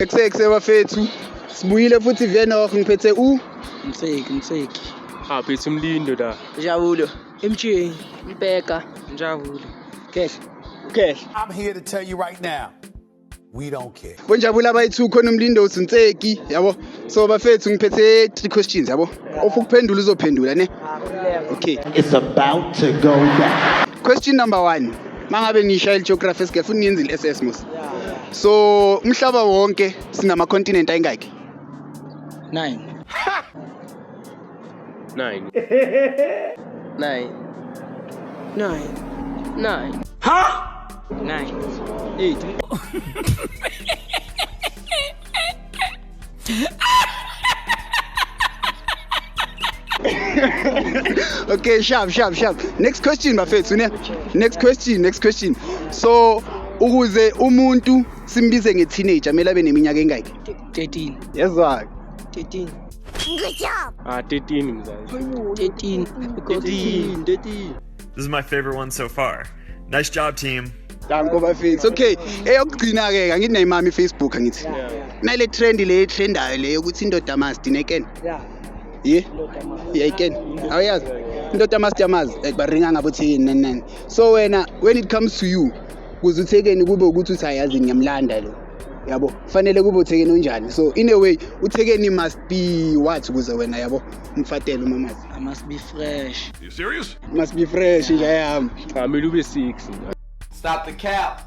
Ekuse bafethu. Sibuyile futhi Venoch ngiphethe u Mseki, Mseki. Ah, phethe umlindo la. Njabulo. MJ. Mbeka. Njabulo. Kehle. Kehle. I'm here to tell you right now, we don't care. Bonjabula abayi-2 khona umlindo uSinseki yabo. So bafethu ngiphethe 3 questions yabo. Of ukuphendula uzophendula ne. Okay. It's about to go down. Question number 1. Mangabe ngishaya i-geography esike futhi ngiyenza i-SS mos. So umhlaba wonke sinama continent ayingaki? 9. 9. 9. 9. 9. Huh? 9. 8. Okay, sharp sharp sharp. Next question bafethu ne. Next question, next question. So ukuze umuntu simbize nge-teenager kumele abe neminyaka engaki? 13. Yezwa. 13. Ah, 13 mzazi. 13. 13. 13. This is my favorite one so far. Nice job, team. Danko bafethu. Okay, eyokugcina ke angithi nayimami iFacebook angithi. Nale trend le trendayo le yokuthi indoda must ineken. Yeah. Ye? Iyayiken. Awuyazi. Indoda must yamazi like baringa ngabo thini nani nani. So wena when it comes to you kuze uthekeni kube ukuthi uthi ayazi ngiyamlanda lo. Yabo, fanele kube uthekeni unjani. So in a way uthekeni must be what ukuze wena yabo umfatele umamazi. I must be fresh. You serious? Must be fresh nje yami. Cha, kumele ube 6. Stop the cap.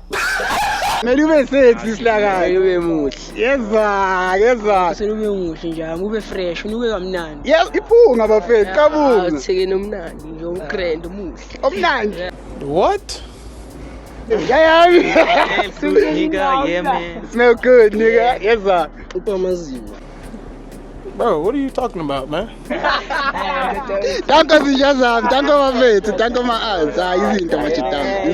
Kumele ube sexy sihlakani. Ube muhle. Yezwa, yezwa. Sele ube muhle nje, ube fresh, unuke kamnandi. Yes, iphunga bafethu, kabunga. Uthekeni omnandi nje, ugrand omuhle. Omnandi. What? Yayami. Nigga, yeah, man. Smell good, nigga. Yes, sir. Upa amazinyo. Bro, what are you talking about, man? Danko zinja zami, danko bafethu, danko ma-aunts. Hayi izinto majitami.